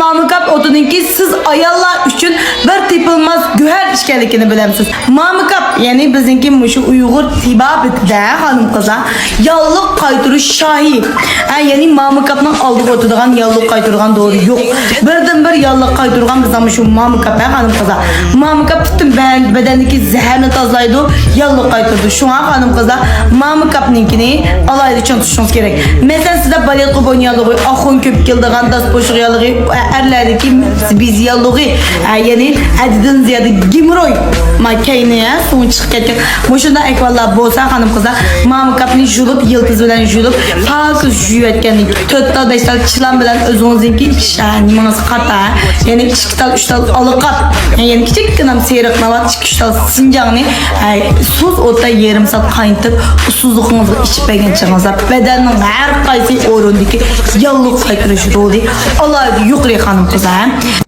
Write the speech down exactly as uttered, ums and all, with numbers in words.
مامىكاپ ئوتىنىڭكى سىز ئاياللار ئۈچۈن بىر تېپىلماس گۆھەر ئىكەنلىكىنى بىلەمسىز؟ مامىكاپ، يەنى بىزنىڭكى مۇشۇ ئۇيغۇر تېبابىتىدە، خانىم-قىزلار، ياللۇغ قايتۇرۇش شاھى. ھە، يەنى مامىكاپنىڭ ئالدىغا ئۆتىدىغان ياللۇغ قايتۇرىدىغان دورا يوق. بىردىنبىر ياللۇغ قايتۇرىدىغان بىزنىڭ مۇشۇ مامىكاپ، ھە، خانىم-قىزلار. مامىكاپ پۈتۈن بەدەن، بەدەندىكى زەھەرنى تازىلايدۇ، ياللۇغ قايتۇرىدۇ. شۇڭا، خانىم-قىزلار، مامىكاپنىڭكىنى ئالاھىدە چىڭ تۇتۇشىڭىز كېرەك. مەسىلەن، سىزدە بالېتقا بوينى ياللۇغى، ئاخۇن كۆپ كېلىدىغان، داس بوشۇق ياللۇغى، ئەرلەردىكى بېزى ياللۇغى، ئە، يەنى ھەددىدىن زىيادە گېمروي، ما كەينى، ھە، سۇڭى چىقىپ كەتكەن. مۇشۇنداق ئەھۋاللار بولسا، خانىم-قىزلار، مامىكاپنى يۇلۇپ، يىلتىز بىلەن يۇلۇپ، پاكىز يۇيۇۋەتكەندىن كېيىن، تۆت تال، بەش تال چىلان بىلەن ئۆزىڭىزنىڭكى ئىش، ئە، نېمىڭىزگە قاتا، يەنى ئىككى تال، ئۈچ تال ئالىقاپ، يەنى كىچىككىنە سېرىق ناۋات، ئىككى، ئۈچ تال سىنجاڭنى، ئە، سۇس ئوتتا يېرىم سائەت قاينىتىپ، ئۇسسۇزلۇقىڭىزغا ئىچىپ بەرگەن چېغىڭىزدا، بەدەننىڭ ھەر قايسى ئورۇندىكى ياللۇغ قايتۇرۇش رولى ئالاھىدە يۇقىرى، خانىم-قىزلار.